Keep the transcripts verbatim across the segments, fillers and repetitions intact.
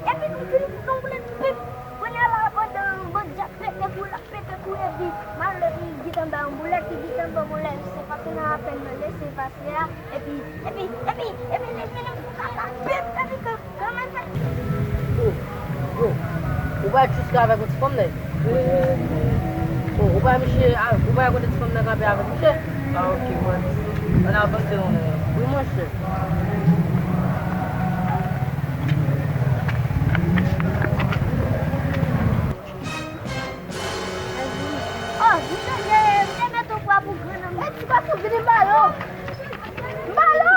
Epi m fin fè yon boulèt, pip. Kounye a la, pandan yon bann djab pete kou, l ap pete kou, epi malè ki gentan bay yon boulèt, ki gentan ban m yon lèv, se pase nan apèn nan lese pase a, epi, epi, epi, epi, li vini pou kaka, pip, epi ke, kòman fè? Yo, yo, ou pa jis ka avèk yon ti fanm, nèg? Oh, ou pa misye, ah, ou pa kote ti fanm nan kanpe avèk misye? Ah, ok, mwen. Ann avanse, non, nèg. Wi, monchè. Oh, m chanje, m te met yon pwa pou grenn nan. E ti pwa pou grenn balo. Balo.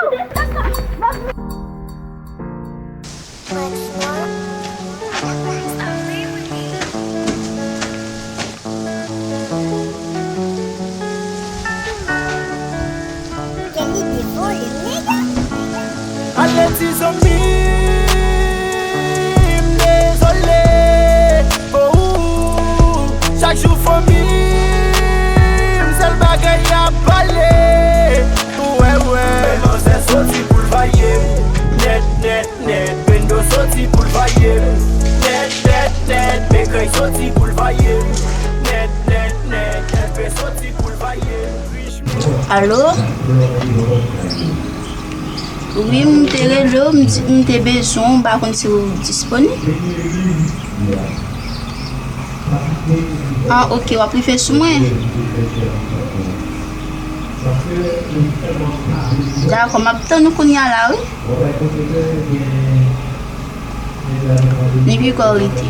Kèl ide vole, nèg. Ale ti zanmi m, dezole. Oh, chak jou fanmi m, sèl bagay y ap pale. Wè, wè. Men manzè soti pou l vaye m. Nèt, nèt, nèt. Pendo soti pou l vaye m. Nèt, nèt, nèt. Mekay soti pou l vaye m. Nèt, nèt, nèt. Enpe soti pou l vaye m. Alo? Wi, m te rele w, m di, m te bezwen w, m pa konn si w disponib. Ah, ok, w ap rive sou mwen. Dakò, m ap tann ou kounye a la, wi. Ni pi kò rete.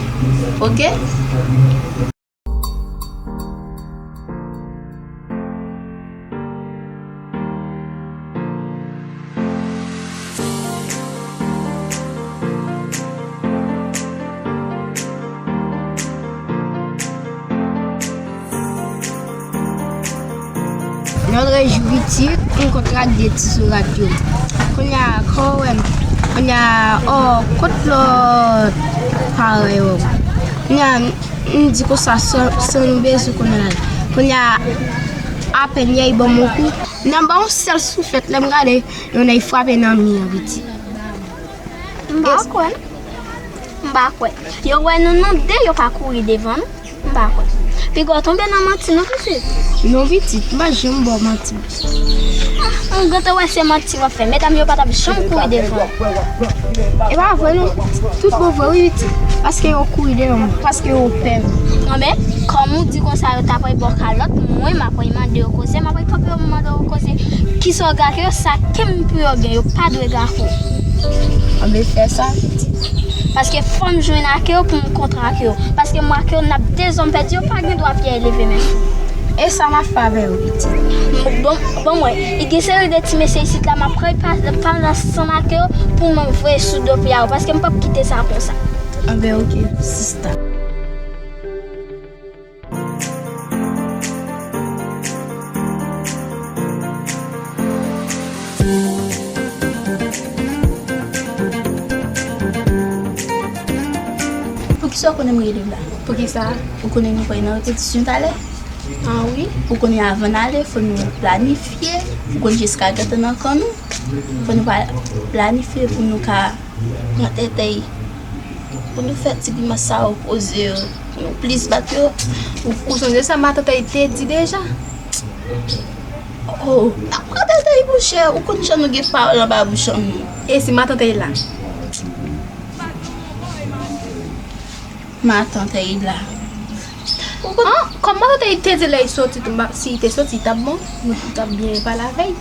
Ok? Notre juridique, m kontre ak de ti sourat yo. Kounye a, kò wè m. Kounye a, oh, kot lòt parèy yo? Kounye a, m di konsa, san, san nou bezwen konnen la. Kounye a, apèn yè, y ban m yon kou. Nan ban yon sèl souflèt, lè m gade, yon nèg frape nan mi an, piti. M pa kwè. M pa kwè. Yo wè nou, nou de, yo pa kouri devan nou. M pa kwè. Piga w tonbe nan manti, non, pitit? Non, pitit, m pa janm ba w manti. Ah, m gentan wè se manti w ap fè. Medam yo pa t ap janm kouri devan. E pa vre, non. Tout bon vre, wi, pitit. Paske yo kouri devan mwen. Paske yo pè m. Anben, kòm ou di konsa, yo ta pral ba w kalòt, mwen, m ap pral mande yo koze, m ap pral kanpe yo, m mande yo koze. Kisa w gake yo, sa ke m pou yo gen, yo pa dwe gake w. Anben, fè sa, pitit. Paske fò m jwenn ak yo pou m kontre ak yo. Paske mwen ak yo, n ap dezòm pèdi, yo pa gen dwa pye leve men sou. E sa m ap fè avè yo, pitit? Bon, bon, mwen, gen seri de ti mesye isit la, m ap pral pa-, pale ansanm ak yo pou mwen voye sou do pye a yo, paske m p ap kite sa konsa. Anben, ok, sista. Poukisa w konnen m rele w la? Poukisa? Ou konnen nou pral nan repetisyon talè? Ah wi. Ou konnen avan n ale, fò nou planifye. Ou konn jiska gentan nan kan nou. Fò nou pa planifye pou nou ka pran tètèy. Pou nou fè ti grimas sa yo poze yo. Pou nou plis bat yo. Ou, ou sonje sa matant Èy te di deja? Oh, pa pran tètèy monchè, ou konn jan nou gen pawòl anba bouch an nou. E si matant Èy la? Matant Èy la. Ou konn- Ah, kòman tètèy te di lè l soti tou, m pa- si l te soti, t ap bon? Nou t ap byen pale avè l.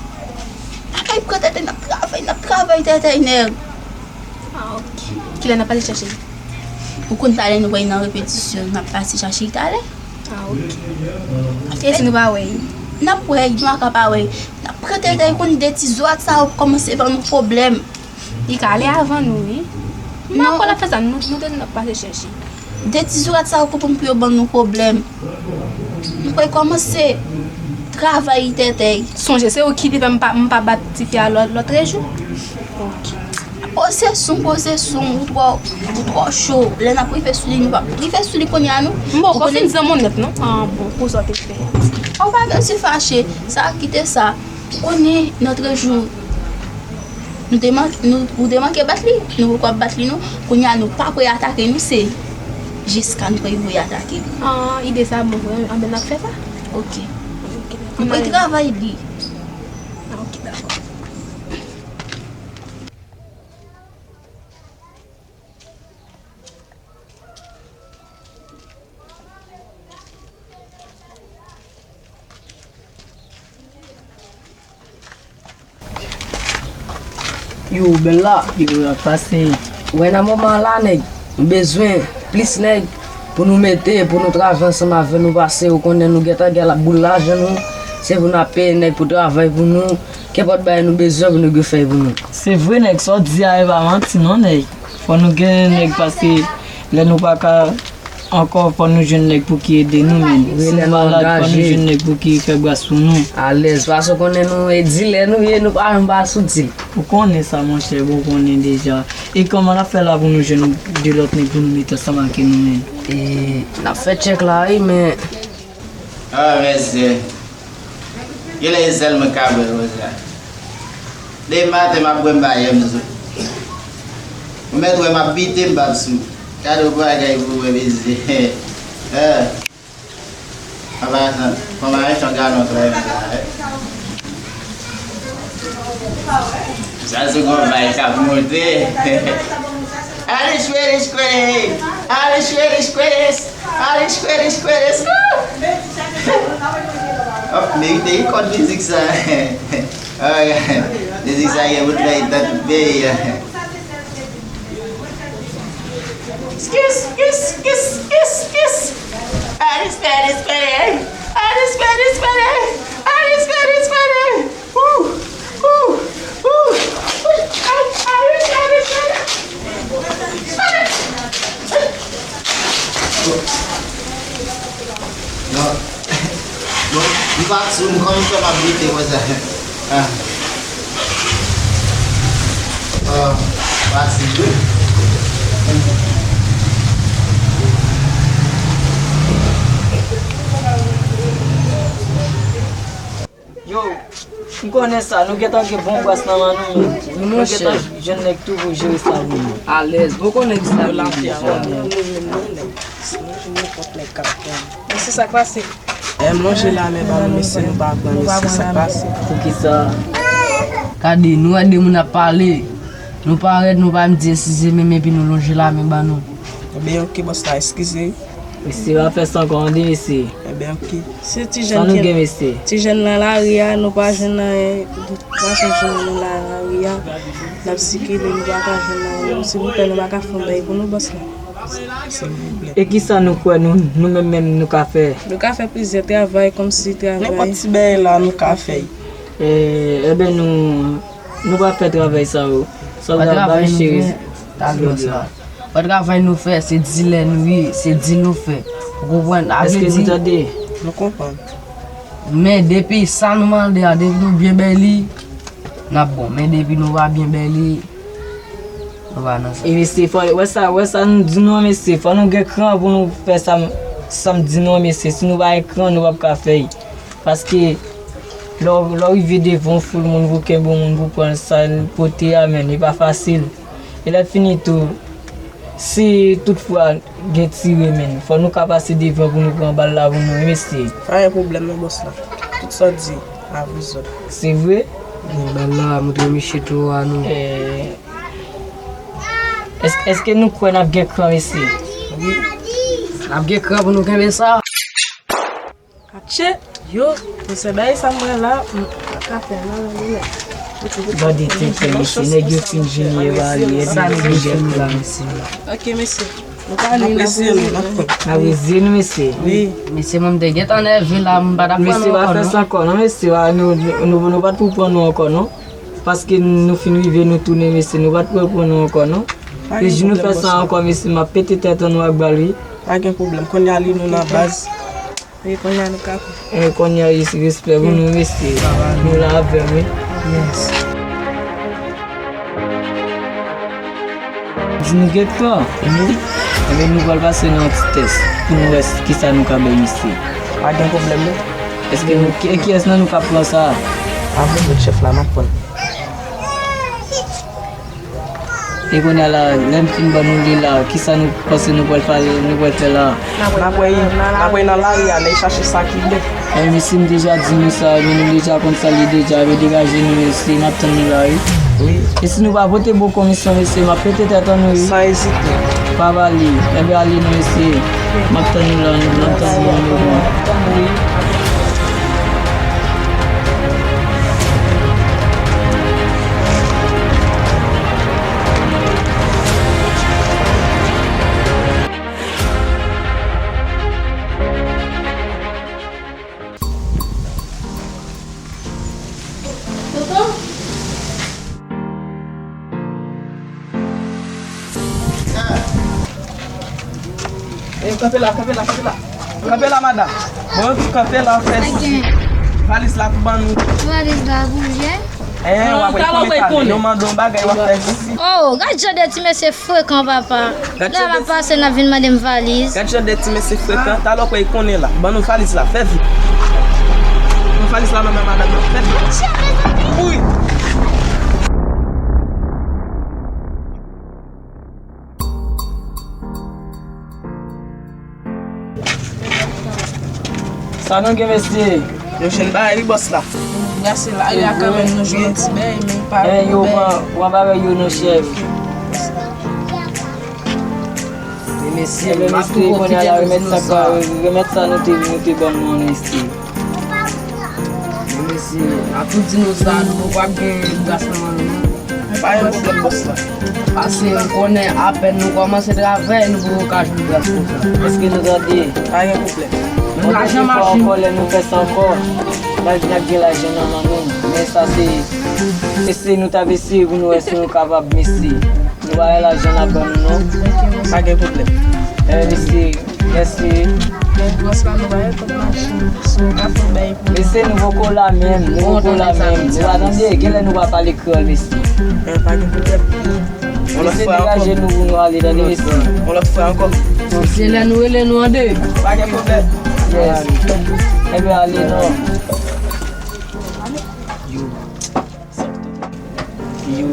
Ay, pran tètèy, n ap travay, n ap travay, tètèy, nèg. Ah, ok. Kilè n ap pase chache l? Ou konn talè nou wè nan repetisyon, n ap pase chache l talè. Ah, ok. E si nou pa wè l? N ap wè l, nou pa ka pa wè l. N ap pran tètèy, konn de ti zourat sa yo kòmanse ban nou pwoblèm. Li ka ale avan nou, wi. M pa kwè l ap fè sa, nou, nou te di n ap pase chèche. De ti zourat sa yo konprann pou yo ban nou pwoblèm. Nou pral kòmanse travay tètèy. Sonje, se ou ki te fè m pa, m pa bat tifi a lòt, lòtrejou. Ok. Poze sou m, poze sou m, ou twò, ou twò cho. Lè n ap rive sou li, nou p ap rive sou li kounye a, non. M poko fin zanmi w nèt, non. Ah, bon, pou sa w te fè. Ou pa bezwen fache, sa, kite sa. Ou konnen, lòtrejou, nou te man-, nou, ou te manke bat li, nou poko ap bat li, non. Kounye a, nou pa prè atake, nou, se jiska nou rive atake. Ah, ide sa bon vre, anben n ap fè sa. Ok. Ok, dakò. Nou pral travay li. Ah, ok, dakò. Yo, bèl la. Yo, ap pase. Wè nan moman an la, nèg, nou bezwen plis nèg pou nou mete, pou nou travay ansanm avè nou, paske ou konnen nou gentan gen la boul lajan nou, se pou n ap peye nèg pou travay pou nou, kenpòt bagay nou bezwen pou nou gen fè pou nou. Se vre, nèg, sa w di a, e pa manti non, nèg. Fò nou gen nèg, paske lè nou pa ka ankò, fò nou jwenn nèg pou ki ede nou, menn. Si nou malad, fò nou jwenn nèg pou ki fè bras pou nou. Alèz, paske w konnen nou, e dilè nou ye, nou pa janm pa sou dil. Ou konnen sa, monchè, bon, ou konnen deja. E kòman n ap fè la pou nou jwenn de lòt nèg pou nou mete ansanm ak nou, menn? E, n ap fè tchèk la, wi, men. Ah, mesye. Genlè e sèl mwen k ap bwè konsa. Demen maten m ap bwè m pa janm sou. Ou mèt wè m ap bite m p ap sou. Gade yon bagay pou wè, mesye. Eh. An pasan, kòman e chan galon trè la, eh? Sa se gon vay k ap monte. Alish, Alish, Alish, Alish, Alish, Alish, Alish, Alish. Oh, merite wi kòd mizik sa. Oh, mizik sa gen pou trayizan tout peyi a. Skis, skis, skis, skis, skis. Alice, Alice, Alice. Alice, Alice, Alice. Alice, Alice, Alice. Ooh, ooh, ooh. Alice, Alice, Alice. Non. Bon, m pa sou m kòm m fè m ap bite konsa. Ah. Ah, fasil wi. Yo, m konnen sa, nou gentan gen bon bras nan men nou, men nou gentan jwenn nèg tou pou jere sa pou nou. Alèz, bon konnen ki sa nou deja. Nou jwenn nenpòt nèg k ap pran. Men se sa k pase. Lè m lonje lamen ba nou, mesye, nou pa pran, mesye, sa k pase. Poukisa? Gade, nou wè de moun ap pale. Nou parèt, nou pa menm di eskize menm, epi nou lonje lamen ba nou. Ebyen, oke, bòs la, eskize. Mesye, pa fè sa ankò, tande, mesye. Ebyen, oke. Se ti jèn ki, mesye, ti jèn nan lari a, nou pa jwenn anyen, nou pa jwenn jounen nou la, lari a, n ap sikile, nou pa ka jwenn anyen, silvouplè, nou pa ka fè yon bagay pou nou, bòs la. E kisa nou kwè nou, nou menm menm nou ka fè? Nou ka fè plizyè travay, kòmsi travay. Nenpòt ti bagay la, nou ka fè. E, ebyen, nou, nou pa fè travay sa yo. Sa w ta ba cheri. Fò travay nou fè, se dilè nou ye, se dil nou fè. Ou konprann? Èske nou tande? Nou konprann. Men depi sa nou mande a, depi nou byen bay li, n ap bon. Men depi nou pa byen bay li, nou pa nan sa. E mesye, fò, wè sa, wè sa nou di nou an, mesye, fò nou gen kran pou nou fè sa m, sa m di nou an, mesye. Si nou pa gen kran, nou p ap ka fè l. Paske lè w, lè w rive devan yon foul moun pou kenbe yon moun pou pran sa l pote a, menn, li pa fasil. E lè fini tou, si toutfwa gen tire, menn, fò nou ka pase devan pou nou pran bal la pou nou, wi, mesye. Pa gen pwoblèm non, bòs la. Tout sa w di a rezon. Se vre? Men bal la, montre misye tou a nou. Eh, èske, èske nou kwè n ap gen kran, mesye? Wi. N ap gen kran pou nou kenbe sa. Che, yo, mesye, bagay sa m wè la, m pa ka fè non, non, non. Gade tenten, mesye, nèg yo fin vini evalye, sa nèg yo fin la, mesye. Ok, mesye. Nou ka ale, n ap rele nou. N ap rele nou, mesye. Wi. Mesye, mwen m te gentan nève la, m pa t ap pran nou ankò, non. Mesye, pa fè sa ankò, non, mesye, nou, nou, nou pa t pou pran nou ankò, non. Paske nou fin rive, nou tounen, mesye, nou pa t pou pran nou ankò, non. E jou nou fè sa ankò, mesye, m ap pete tèt an nou ak bal, wi. Pa gen pwoblèm. Kounye a li nou nan baz. Wi, kounye a nou ka. E kounye a, respè pou nou, mesye. Nou la avè m, wi. Yes. Di nou get tan. Ebyen, nou pral pase nan yon ti tès pou nou wè kisa nou ka bay misye. Pa gen pwoblèm, non. Èske nou, ki, kiyès nan nou ka pran sa? Avè nou, chèf la, n ap pran. E kounye a la, lè m fin ban nou li la, kisa nou panse nou pral fè, nou pral fè la? N ap wè, n ap wè nan lari a, n al chache sa ki bèf. Ebyen, mesye, m deja di nou sa, ebyen, nou deja konn sa li deja, ebyen, degaje nou, mesye, n ap tann nou la, wi. Wi. E si nou pa pote bon komisyon, mesye, m ap pete tèt an nou, wi. San ezite. Pa pale, ebyen, ale non, mesye. M ap tann nou la, m ap tann nou la, nou. Toto? Eh, kanpe la, kanpe la, kanpe la. Kanpe la, madanm. Bon, kanpe la, fè valiz la pou ban nou. Valiz la bouje. Eh, w ap wè konnen yo mande yon bagay, w ap fè visi. Oh, gad jan de ti mesye frekan, papa. Lè m ap pase, n ap vin mande m valiz. Gad jan de ti mesye frekan, talè w kwè y konnen la. Ban nou valiz la, fè vit. Ban valiz la nan men madanm nan, fè vit. Kouri. Sa nou gen, mesye? Nou jwenn bagay wi, bòs la. Brase lari a kanmenm, nou jwenn yon ti bèy, men pa yo pran, pran bagay yo non, chèf. Men mesye, m ap tou okipe pou nou sa. Remèt sa nou te, nou te ban nou an, mesye. Men mesye, a tout di nou sa, nou poko ap gen gras nan men nou non. Pa gen pwoblèm, bòs la. Paske m konnen apèn nou kòmanse travay, nou poko ka jwenn gras konsa. Èske nou tande? Pa gen pwoblèm. Yon dènye fwa ankò, lè nou fè sa ankò, n ap gen lajan nan men nou. Men sa se, se, se nou t ap eseye pou nou wè si nou kapab, mesye. Nou pa wè lajan n ap ban nou non. Pa gen pwoblèm. Eh, mesye, mèsi. Men bòs la, nou pa gen kòb machin. Si w ka fè yon bagay pou nou. Mesye, nou poko la menm, nou poko la menm. Ou pa tande, genlè nou pa pale kreyòl, mesye. Eh, pa gen pwoblèm. Mesye, degaje nou pou nou ale, tande, mesye. Yon lòt fwa ankò. Se lè nou rele nou an de. Pa gen pwoblèm. Yes. Ebyen, ale non. Yo. Yo.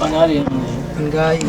Ann ale non. Ann gaye.